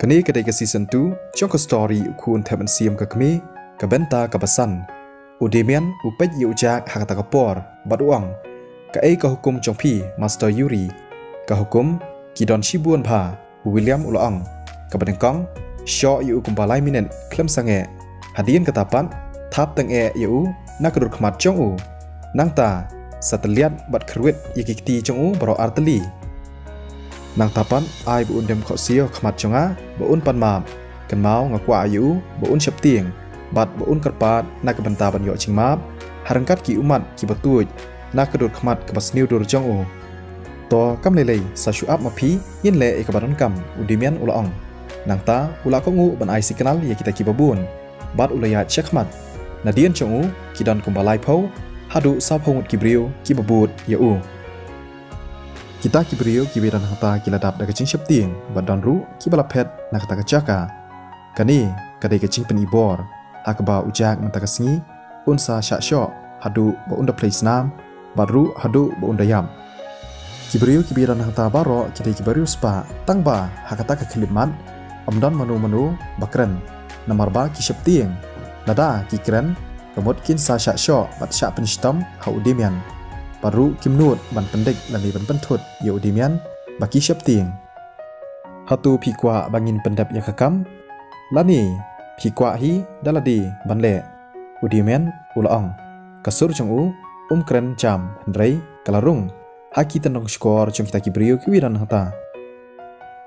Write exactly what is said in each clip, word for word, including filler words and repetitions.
Kane ka dei ka season two jong ka story U Khun Thep Mynsiem ka Kmie, ka bynta kaba san. U Damian u peit ïa u Jack ha kata ka por bad u ong, "Kaei ka hukum jong phi, Master Yuri?" "Ka hukum, ki don shibun bha," u William u la ong. "Kaba nyngkong, shoh ïa u kumba lai minit khlem sangeh. Hadien kata pat, thap tang eh ïa u na ka dur khmat jong u. Nangta, sa tylliat bad kyrwit ïa ki kti jong u baroh artylli. Nangta pat, ai ba un dem khohsiew ha khmat jong nga ba un pan map. Kynmaw, nga kwah ïa u ba un sheptieng bad ba un kyrpad na ka bynta ban ïoh jingmap ha ryngkat ki ummat kiba tuid na ka dur khmat kaba sniew dur jong u." "To, kam lei lei, sa shu ap ma phi, ngin leh ïa kaba donkam," u Damian u la ong. Nangta u la kohnguh ban ai signal ïa kita kiba bun bad u la ïaid sha khmat. Nadien jong u ki don kumba laiphew haduh sawphew ngut ki briew kiba bud ïa u. Kita ki briew kiba don hangta ki la dap da ka jingsheptieng bad don ruh kiba la phet na kata ka jaka. Kane ka dei ka jingpyni bor ha kaba u Jack mynta ka sngi un sa shah shoh haduh ba un da plie snam bad ruh haduh ba un da ïap. Ki briew kiba don hangta baroh ki dei kiba riewspah, tang ba ha kata ka khyllipmat ym don mano mano ba kren, namar ba ki sheptieng. Lada ki kren, ka mut kin sa shah shoh bad shah pynshitom ha u Damian. Bad ruh kim nud ban pyndik lane ban pynthut ïa u Damian ba ki sheptieng. "Hato phi kwah ba ngin pyndep ïa ka kam, lane phi kwah hi da lade ban leh?" u Damian u la ong. Ka sur jong u um kren jam, hynrei ka la rung ha ki tyndong shkor jong kita ki briew kiba don hangta.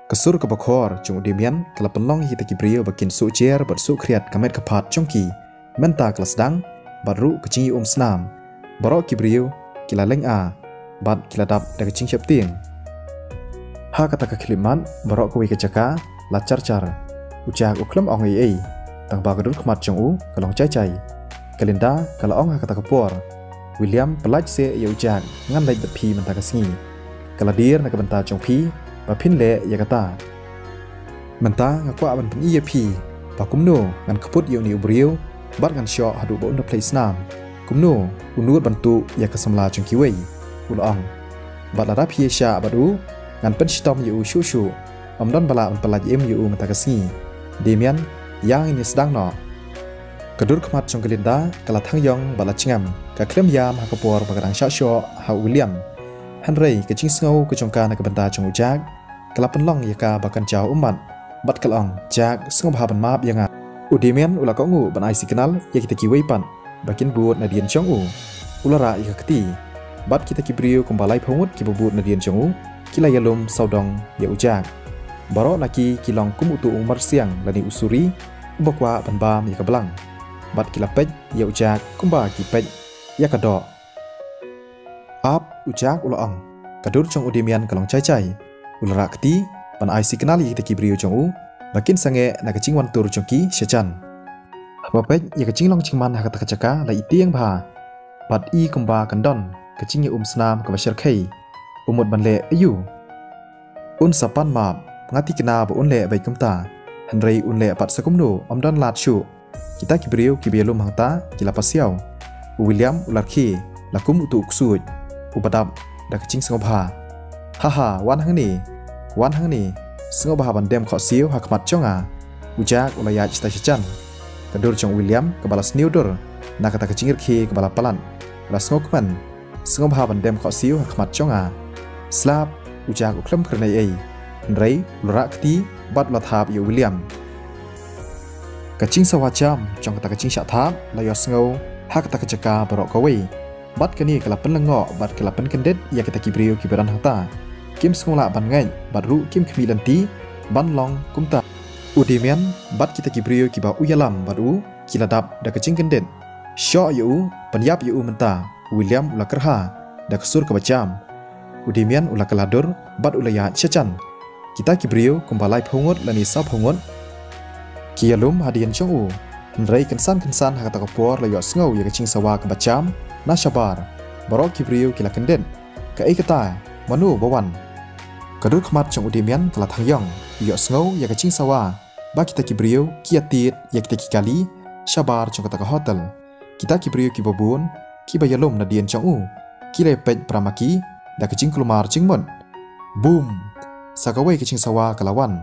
Ka sur kaba khor jong u Damian ka la pynlong ïa kita ki briew ba kin suh jer bad suh khriat ka met ka phad jong ki. Mynta ka la sdang bad ruh ka jingïaumsnam. Baroh ki briew ki la lynga bad ki la dap da ka jingsheptieng. Ha kata ka khyllipmat, baroh kawei ka jaka la jar jar. U Jack u khlem ong ei ei, tang ba ka dur khmat jong u ka long jai jai. Ka Linda ka la ong ha kata ka por, "William, pyllait seh ïa u Jack, ngan leit bad phi mynta ka sngi. Ka la dier na ka bynta jong phi ba phin leh ïa kata. Mynta nga kwah ban pyni ïa phi ba kumno ngan kput ïa une u briew bad ngan shoh haduh ba un da plie snam. Kumno u nud ban tuh ïa ka samla jong kiwei," u la ong. "Bad lada phi ïa shah bad u, ngan pynshitom ïa u shuh shuh. Ym don ba lah ban pyllait im ïa u mynta ka sngi. Damian, ïa ngin ïa sdang noh." Ka dur khmat jong ka Linda ka la thang ïong bad la jngam. Ka khlem ïam ha ka por ba ka dang shah shoh ha u William. Hynrei ka jingsngew ka jong ka na ka bynta jong u Jack ka la pynlong ïa ka ba kan jaw ummat bad ka la ong, "Jack, sngewbha ban map ïa nga." U Damian u la kohnguh ban ai signal ïa kita kiwei pat ba kin bud nadien jong u. U la rah ïa ka kti bad kita ki briew kumba laiphew ngut kiba bud nadien jong u ki la ïalum sawdong ïa u Jack. Baroh na ki ki long kum uto u myrsiang lane u suri uba kwah ban bam ïa ka blang, bad ki la peit ïa u Jack kumba ki peit ïa ka doh. "Ap, u Jack," u la ong. Ka dur jong u Damian ka long jai jai. U la rah kti ban ai signal ïa kita ki briew jong u ba kin sangeh na ka jingwan tur jong ki shajan. Haba peit ïa ka jinglong jingman ha kata ka jaka la i tieng bha, bad i kumba kan don ka jingïaumsnam kaba shyrkhei. U mut ban leh aïu? Un sa pan map, nga thikna ba un leh beit kumta. Hynrei un leh pat sa kumno, ym don lad shuh. Kita ki briew kiba ïalum hangta ki la pasiaw. U William u la rkhie la kum uto u ksuid uba dap da ka jingsngewbha. "Ha ha, wan hangne, wan hangne. Sngewbha ban dem khohsiew ha khmat jong nga." U Jack u la ïaid shatai shajan. Ka dur jong u William kaba la sniew dur na kata ka jingrkhie kaba la palat, la sngewkmen. "Sngewbha ban dem khohsiew ha khmat jong nga." Slap, u Jack u khlem kren ei ei, hynrei u la rah kti bad u la thap ïa u William. Ka jingsawa jam jong kata ka jingshah thap la ïohsngew ha kata ka jaka baroh kawei. Bad kane ka la pynlyngngoh bad ka la pynkyndit ïa kita ki briew kiba don hangta. Kim sngewlah ban ngeit bad ruh kim khmih lynti ban long kumta. U Damian bad kita ki briew kiba u ïalam bad u ki la dap da ka jingkyndit. "Shoh ïa u, pynïap ïa u mynta," u William u la kyrha da ka sur kaba jam. U Damian u la kylla dur bad u la ïaid shajan. Kita ki briew kumba laiphew ngut lane sawphew ngut ki ïalum hadien jong u. Hynrei kynsan kynsan ha kata ka por la ïohsngew ïa ka jingsawa kaba jam na shabar. Baroh ki briew ki la kyndit. "Kaei kata? Mano ba wan?" Ka dur khmat jong u Damian ka la thang ïong. U ïohsngew ïa ka jingsawa ba kita ki briew ki ïatied ïa kita ki kali shabar jong kata ka hotel. Kita ki briew kiba bun kiba ïalum nadien jong u ki la peit para ma ki da ka jingkulmar jingmut. Bum! Sa kawei ka jingsawa ka la wan.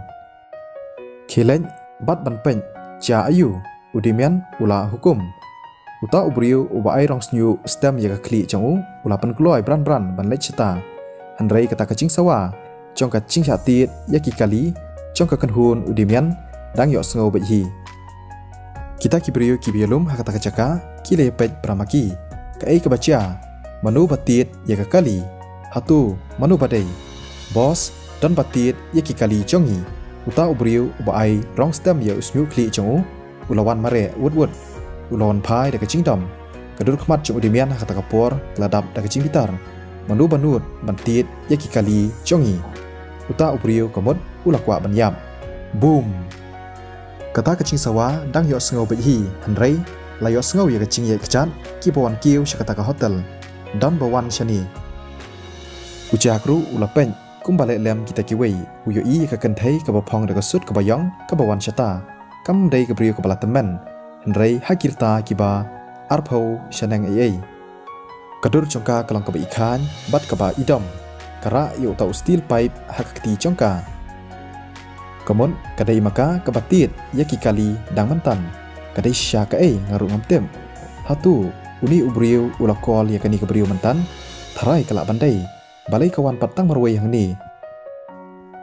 Khie leit bad ban peit, jia aïu? U Damian u la hukum. Uta u briew uba ai rong sniuh stem ïa ka khlieh jong u, u la pynkloi bran bran ban leit shata. Hynrei kata ka jingsawa jong ka jingshah tied ïa ki kali jong ka kynhun u Damian dang ïohsngew beit hi. Kita ki briew kiba ïalum ha kata ka jaka ki la ïapeit para ma ki. Kaei kaba jia? Mano ba tied ïa ka kali? Hato mano ba dei? Boss, don ba tied ïa ki kali jong ngi. Uta u briew uba ai rong stem ïa u sniuh khlieh jong u, u la wan mareh wut wut. U la wan phai da ka jingdom. Ka dur khmat jong u Damian ha kata ka por ka la dap da ka jingbitar. Mano ba nud ban tied ïa ki kali jong ngi? Uta u briew ka mut u la kwah ban ïap. Boom! Kata ka jingsawa dang ïohsngew beit hi, hynrei la ïohsngew ïa ka jingïaid kjat kiba wan kiew sha kata ka hotel. Don ba wan shane. U Jack ruh u la peit, kumba leh lem kita kiwei, u ïohi ïa ka kynthei kaba phong da ka sut kaba ïong kaba wan shata. Kam dei ka briew kaba la tymmen, hynrei ha ki rta kiba arphew shaneng ei ei. Ka dur jong ka ka long kaba i khaiñ bad kaba i dom. Ka rah ïa uta u steel pipe ha ka kti jong ka. Ka mut ka dei ma ka kaba tied ïa ki kali dang mynta. Ka dei shisha kaei nga ruh ngam tip. Hato une u briew u la call ïa kane ka briew mynta? Tharai ka lah ban dei. Balei ka wan pat tang marwei hangne?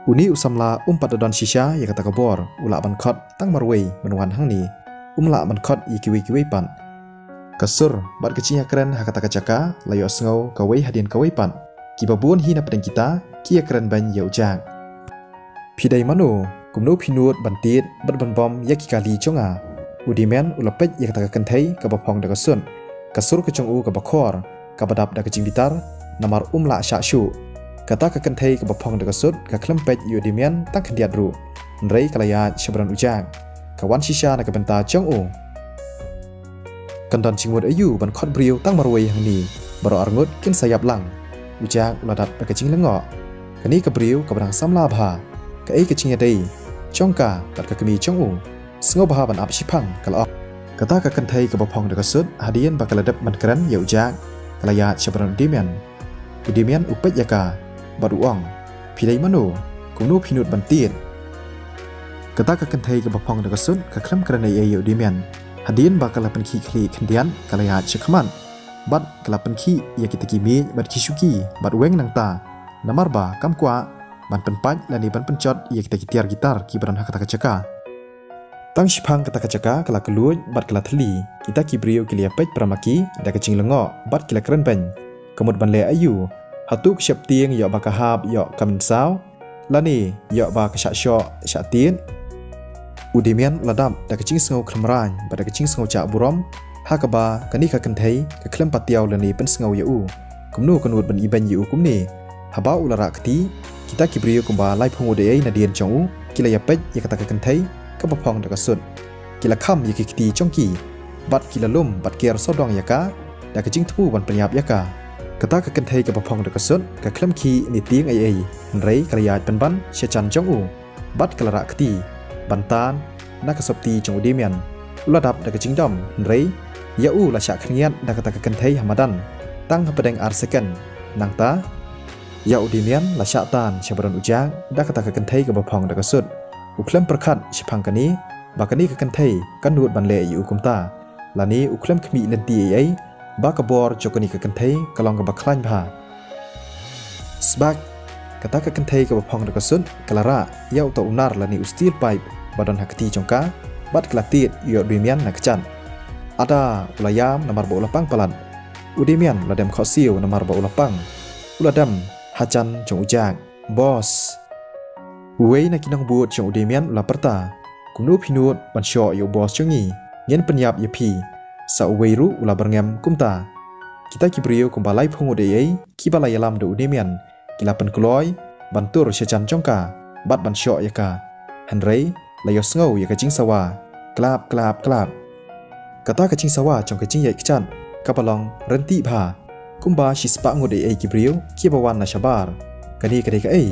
Une u samla um pat da don shisha ïa kata ka bor, u lah ban khot tang marwei ban wan hangne. Um lah ban khot ïa kiwei kiwei pat. Ka sur bad ka jingïakren ha kata ka jaka la ïohsngew kawei hadien kawei pat. Kiba bun hi na pdeng kita ki ïakren beiñ ïa u Jack. Phi dei mano? Kumno phi nud ban tied bad ban bom ïa ki kali jong nga? U Damian u la peit ïa kata ka kynthei kaba phong da ka sut. Ka sur ka jong u kaba khor, kaba dap da ka jingbitar, namar um lah shah shuh. Kata ka kynthei kaba phong da ka sut ka khlem peit ïa u Damian tang khyndiat ruh. Hynrei ka la ïaid sha bynta u Jack. Ka wan shisha na ka bynta jong u. Kan don jingmut aïu ban khot briew tang marwei hangne, baroh arngut kin sa ïap lang. U Jack u la dap da ka jinglyngngoh. Kane ka briew kaba dang samla bha. Kaei ka jingïadei jong ka bad ka kmie jong u? Sngewbha ban ap shiphang, ka la ong. Kata ka kynthei kaba phong da ka sut, hadien ba ka la dep ban kren ïa u Jack, ka la ïaid sha bynta u Damian. U Damian u peit ïa ka bad u ong, phi dei mano? Kumno phi nud ban tied? Kata ka kynthei kaba phong da ka sut ka khlem kren ei ei ïa u Damian. Hadien ba ka la pynkhih khlieh khyndiat, ka la ïaid sha khmat bad ka la pynkhih ïa kita ki miej bad ki shuki bad weng nangta, namar ba kam kwah ban pynpait lane ban pynjot ïa kita ki tiar ki tar kiba don ha kata ka jaka. Tang shiphang kata ka jaka ka la kylluid bad ka la thylli. Kita ki briew ki la ïapeit para ma ki da ka jinglyngngoh bad ki la kren beiñ. Ka mut ban leh aïu? Hato ka sheptieng ïoh ba ka hap ïoh ka mynsaw, lane ïoh ba ka shah shoh shah tied? U Damian u la dap da ka jingsngew khlem rain bad da ka jingsngew jah burom, ha kaba kane ka kynthei ka khlem patiaw lane pynsngew ïa u. Kumno ka nud ban ibeiñ ïa u kumne? Haba u la rah kti, kita ki briew kumba laiphew ngut ei ei nadien jong u ki la ïapeit ïa kata ka kynthei kaba phong da ka sut. Ki la kham ïa ki kti jong ki bad ki la lum bad ker sawdong ïa ka da ka jingthmu ban pynïap ïa ka. Kata ka kynthei kaba phong da ka sut ka khlem khih ne tieng ei ei, hynrei ka la ïaid pynban sha jan jong u bad ka la rah kti ban tan na ka sopti jong u Damian. U la dap da ka jingdom, hynrei ïa u la shah khyndiat da kata ka kynthei ha madan tang hapdeng ar second. Nangta ïa u Damian la shah tan sha bynta u Jack da kata ka kynthei kaba phong da ka sut. U khlem pyrkhat shiphang kane ba kane ka kynthei ka nud ban leh ïa u kumta, lane u khlem khmih lynti ei ei ba ka bor jong kane ka kynthei ka long kaba khlaiñ bha. Sbak! Kata ka kynthei kaba phong da ka sut ka la rah ïa uta u nar lane u steel pipe ba don ha kti jong ka bad ka la tied ïa u Damian na kjat. Ada, u la ïam namar ba u la pang palat. U Damian u la dem khohsiew namar ba u la pang. U la dem ha jan jong u Jack. Boss! Uwei na ki nongbud jong u Damian u la pyrta, kumno phi nud ban shoh ïa u boss jong ngi? Ngin pynïap ïa phi. Sa uwei ruh u la byrngem kumta. Kita ki briew kumba laiphew ngut ei ei kiba la ïalam da u Damian ki la pynkloi ban tur sha jan jong ka bad ban shoh ïa ka. Hynrei la ïohsngew ïa ka jingsawa. Klap klap klap. Kata ka jingsawa jong ka jingïaid kjat kaba long ryntih bha. Kumba shispah ngut ei ei ki briew kiba wan na shabar. Kane ka dei kaei?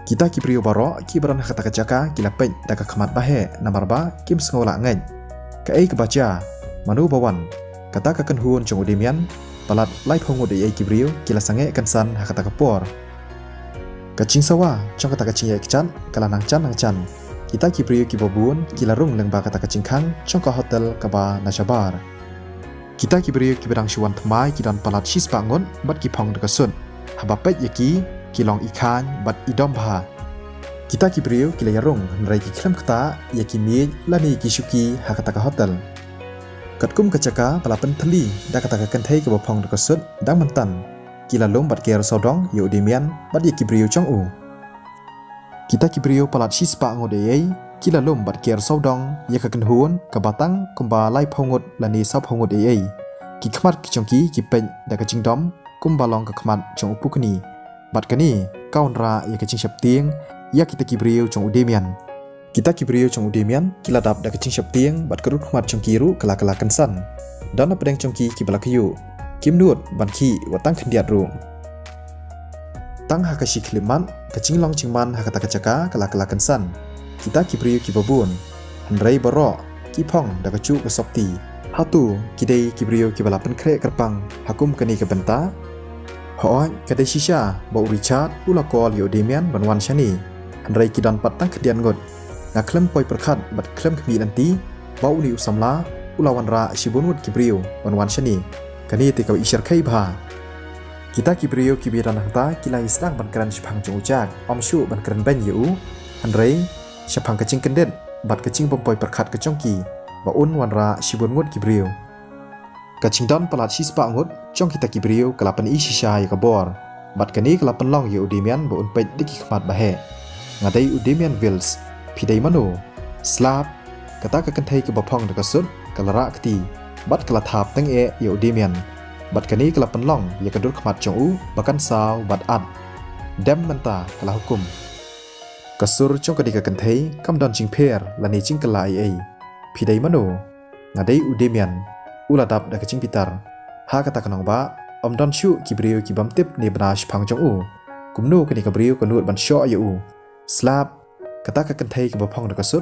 Kita ki briew baroh kiba don ha kata ka jaka ki la peit da ka khmat ba heh namar ba kim sngew lah ngeit. Kaei kaba jia? Mano ba wan? Kata ka kynhun jong u Damian, palat laiphew ngut ei ei ki briew ki la sangeh kynsan ha kata ka por. Ka jingsawa jong kata ka jingïaid kjat ka la nang jan nang jan. Kita ki briew kiba bun ki la rung lyngba kata ka jingkhang jong ka hotel kaba na shabar. Kita ki briew kiba dang shu wan thymmai ki don palat shispah ngut bad ki phong da ka sut. Haba peit ïa ki, ki long i khang bad i dom bha. Kita ki briew ki la ïarung hynrei ki khlem ktah ïa ki miej lane ki shuki ha kata ka hotel. Katkum ka jaka ba la pynthylli da kata ka kynthei kaba phong da ka sut dang mynta, ki la lum bad ker sawdong ïa u Damian bad ïa ki briew jong u. Kita ki briew palat shispah ngut ei ei ki la lum bad ker sawdong ïa ka kynhun kaba tang kumba laiphew ngut lane sawphew ngut ei ei. Ki khmat ki jong ki ki peit da ka jingdom kumba long ka khmat jong u pukni. Bad kane ka wanrah ïa ka jingsheptieng ïa kita ki briew jong u Damian. Kita ki briew jong u Damian ki la dap da ka jingsheptieng bad ka dur khmat jong ki ruh ka la ka la kynsan. Don na pdeng jong ki kiba la kyiuh, kim nud ban khih wat tang khyndiat ruh. Tang ha ka shi khyllipmat ka jinglong jingman ha kata ka jaka ka la ka la kynsan. Kita ki briew kiba bun, hynrei baroh ki phong da kajuh ka sopti. Hato ki dei ki briew kiba la pynkhreh kyrpang ha kum kane ka bynta? Hooid, ka dei shisha ba u Richard u la call ïa u Damian ban wan shane. Hynrei ki don pat tang khyndiat ngut. Nga khlem poi pyrkhat bad khlem khmih lynti ba une u samla u la wanrah shibun ngut ki briew ban wan shane. Kane te kaba i shyrkhei bha. Kita ki briew kiba don hangta ki la ïa sdang ban kren shaphang jong u Jack, ym shuh ban kren beiñ ïa u. Hynrei shaphang ka jingkyndit bad ka jingbym poi pyrkhat ka jong ki ba un wanrah shibun ngut ki briew. Ka jingdon palat shispah ngut jong kita ki briew ka la pyni shisha ïa ka bor. Bad kane ka la pynlong ïa u Damian ba un peit da ki khmat ba heh. Nga dei u Damian Wills, phi dei mano? Slap, kata ka kynthei kaba phong da ka sut ka la rah kti bad ka la thap tyngeh ïa u Damian. Bad kane ka la pynlong ïa ka dur khmat jong u ba kan saw bad at. Dem mynta, ka la hukum. Ka sur jong kane ka kynthei kam don jingpher lane jingkylla ei ei. Phi dei mano? Nga dei u Damian. U la dap da ka jingbitar. Ha kata ka nongbah, ym don shuh ki briew ki bym tip ne bna shaphang jong u. Kumno kane ka briew ka nud ban shoh ïa u? Slap, kata ka kynthei kaba phong da ka sut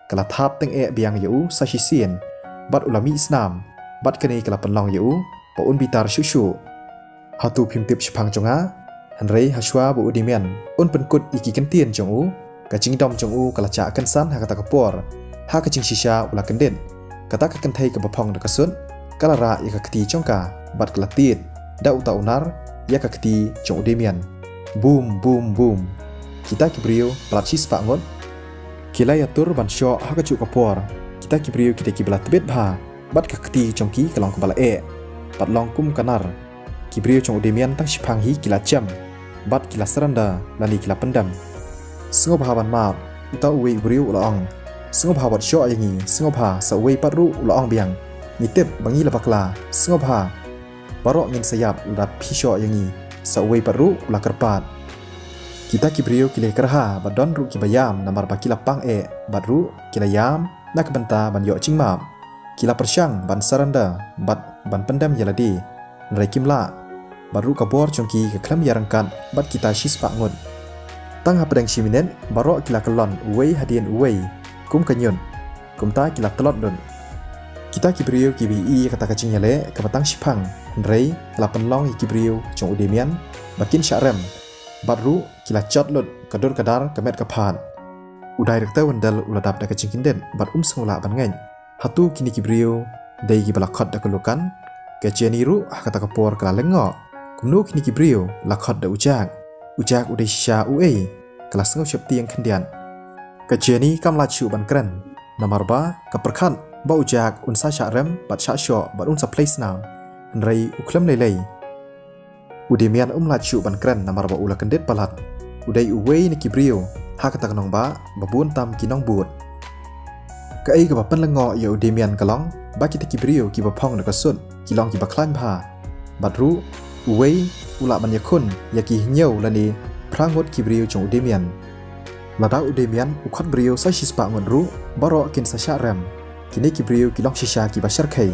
ka la thap tyngeh biang ïa u sa shisien. Bad u la mih snam. Bad kane ka la pynlong ïa u ba un bitar shuh shuh. Hato phim tip shaphang jong nga? Hynrei hashwa ba u Damian un pynkut ïa ki kyntien jong u, ka jingdom jong u ka la jah kynsan ha kata ka por. Ha ka jingshisha u la kyndit. Kata ka kynthei kaba phong da ka sut ka la rah ïa ka kti jong ka bad ka la tied da uta u nar ïa ka kti jong u Damian. Bum, bum, bum. Kita ki briew palat shispah ngut ki la ïatur ban shoh ha kajuh ka por. Kita ki briew ki dei kiba la tbit bha bad ka kti jong ki ka long kaba la eh bad long kum ka nar. Ki briew jong u Damian tang shiphang hi ki la jem bad ki la surrender lane ki la pyndem. Sngewbha ban map, uta uwei u briew u la ong. Sngewbha wat shoh ïa ngi, sngewbha, sa uwei pat ruh u la ong biang. Ngi tip ba ngi la bakla, sngewbha. Baroh ngin sa ïap lada phi shoh ïa ngi, sa uwei pat ruh u la kyrpad. Kita ki briew ki la kyrha bad don ruh kiba ïam namar ba ki la pang eh bad ruh ki la ïam na ka bynta ban ïoh jingmap. Ki la pyrshang ban surrender bad ban pyndem ïa lade, hynrei kim lah. Bad ruh ka bor jong ki ka khlem ïaryngkat bad kita shispah ngut. Tang hapdeng shi minit baroh ki la kyllon uwei hadien uwei kum ka ñiut. Kumta ki la tlot lut. Kita ki briew kiba ïohi ïa kata ka jingïaleh kaba tang shiphang, hynrei ka la pynlong ïa ki briew jong u Damian ba kin shah rem. Bad ruh ki la jot lut ka dur ka dar ka met ka phad. U director Wendell u la dap da ka jingkyndit bad um sngewlah ban ngeit. Hato kine ki briew dei kiba la khot da ka Lukan? Ka Jenny ruh ha kata ka por ka la lyngngoh. Kumno kine ki briew la khot da u Jack? U Jack u dei shisha uei? Ka la sngew sheptieng khyndiat. Ka Jenny kam lah shuh ban kren namar ba ka pyrkhat ba u Jack un sa shah rem bad shah shoh bad un sa plie snam. Hynrei u khlem lei lei. U Damian um lah shuh ban kren namar ba u la kyndit palat. U dei uwei na ki briew ha kata ka nongbah ba bun tam ki nongbud. Kaei kaba pynlyngngoh ïa u Damian ka long ba kita ki briew kiba phong da ka sut ki long kiba khlaiñ bha. Bad ruh uwei u lah ban ïakhun ïa ki hynñiew lane phra ngut ki briew jong u Damian. Lada u Damian u khot briew sa shispah ngut ruh baroh kin sa shah rem. Kine ki briew ki long shisha kiba shyrkhei.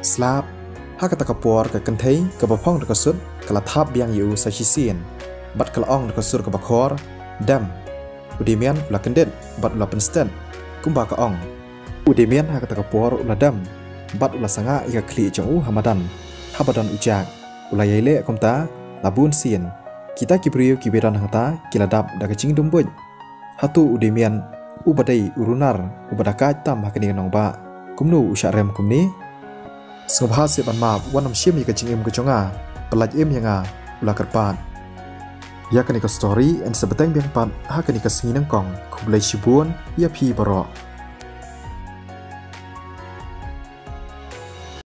Slap. Ha kata ka por ka kynthei kaba phong da ka sut ka la thap biang ïa u sa shisien bad ka la ong da ka sur kaba khor, dem. U Damian u la kyndit bad u la pynstet kumba ka ong. U Damian ha kata ka por u la dem bad u la sangah ïa ka khlieh jong u ha madan. Haba don u Jack u la ïai leh kumta la bun sien. Kita ki briew kiba don hangta ki la dap da ka jingdum buit. Hato u Damian uba dei u runar uba da kait tam ha kane ka nongbah. Kumno u shah rem kumne? Sngewbha seh ban map, wat nym shim ïa ka jingim ka jong nga, pyllait im ïa nga, u la kyrpad. Ïa kane ka story yn sa bteng biang pat ha kane ka sngi nyngkong. Khublei shibun ïa phi baroh.